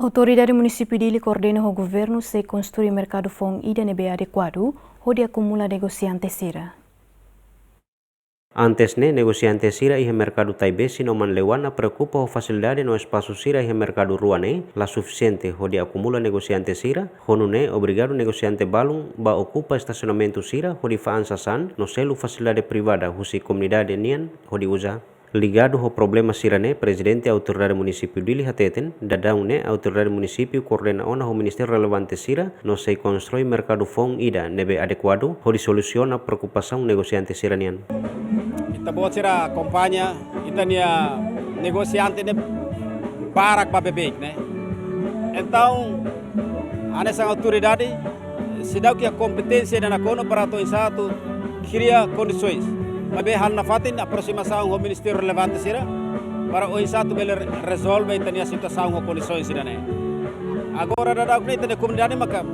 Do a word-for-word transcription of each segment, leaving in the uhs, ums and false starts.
Autoridade Munisípiu Dili koordena ho governu sei konstrui merkadu foun ida ne'ebé adekuadu hodi akumula negosiante sira. Antes ne'e, negosiante sira iha merkadu Taibesi no Manleuana preokupa ho fasilidade no espasu sira iha merkadu rua ne'e la sufisiente hodi akumula negosiante sira, ho nune'e obrigadu negosiante balun ba okupa estasionamentu sira hodi fa'an sasán no selu fasilidade privada husi komunidade nian hodi uza. Ligadu ho problema sira-ne'e, Prezidente Autoridade Munisípiu Dili hateten, daudaun ne'e Autoridade Munisípiu koordena ona ho ministériu relevante sira no sei konstrui merkadu foun ida ne'ebé adekuadu hodi solusiona preokupasaun negosiante sira nian. Ita-boot sira akompaña, ita-nia negosiante ne'e barak ba beibeik ne'e. Entaun, hanesan autoridade, seidauk iha kompeténsia ida nakonu para atu oinsá atu kria kondisoens. Maibé halo nafatin aproximasaun ho ministériu relevante sira para oinsá atu bele re-, rezolve ita-nia situasaun ho kondisoens sira-ne'e. Agora daudaun ne'e ita-nia komunidade maka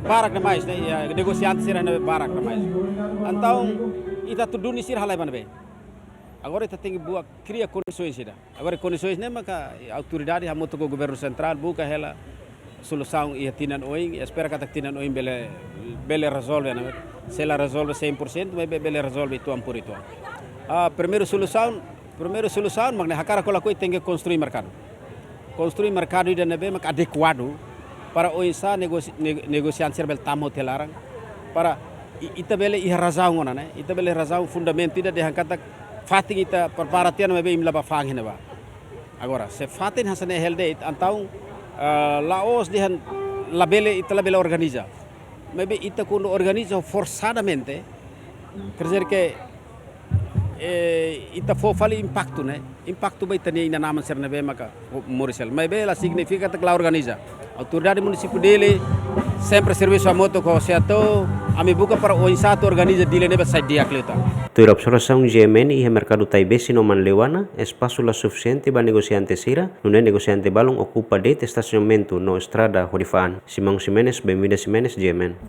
barak demais ne'e, iha negosiante sira ne'e barak demais. Entaun, ita atu duni sira halai ba ne'ebé? Agora ita tenke buat kria kondisoens ida. Agora kondisoens ne'e maka autoridade hamutuk ho governu sentrál buka hela solusaun iha tinan oin, espera katak tinan oin bele, bele rezolve, ne'e. Se la rezolve cem por cento, maibé bele rezolve uitoan por uitoan. Ah, primeiru solusaun, primeiru solusaun mak ne'e hakarak ka lakohi tenke konstrui merkadu. Konstrui merkadu ida ne'ebé mak adekuadu para oinsá negosi-, neg-, negosiante sira bele tama hotu iha laran. Para i-, ita bele iha razaun ona, ne'e. Ita bele razaun fundamentu ida dehan katak fatin ita prepara tiha ona maibé imi la bá fa'an iha ne'ebá. Agora, se fatin hanesan ne'e hela de'it, entaun, ah, la'ós dehan labele, ita labele organiza. Maibé ita kuandu organiza forsadamente, quer dizer que, eh, ita fó fali impaktu, ne'e. Impaktu ba ita-nia inan-aman sira ne'ebé maka moris hela. Maibé la signifika katak la organiza. Autoridade Munisípiu Dili sempre servisu hamutuk ho SEATOU, ami buka para oinsá atu organiza Dili ne'ebé sai di'ak liután. Tuir observasaun G M N, iha merkadu Taibesi no Manleuana, espasu la sufisiente ba negosiante sira, nune'e negosiante balun okupa de'it estasionamentu no estrada hodi fa'an. Simão Ximenes, Benvinda Ximenes, G M N.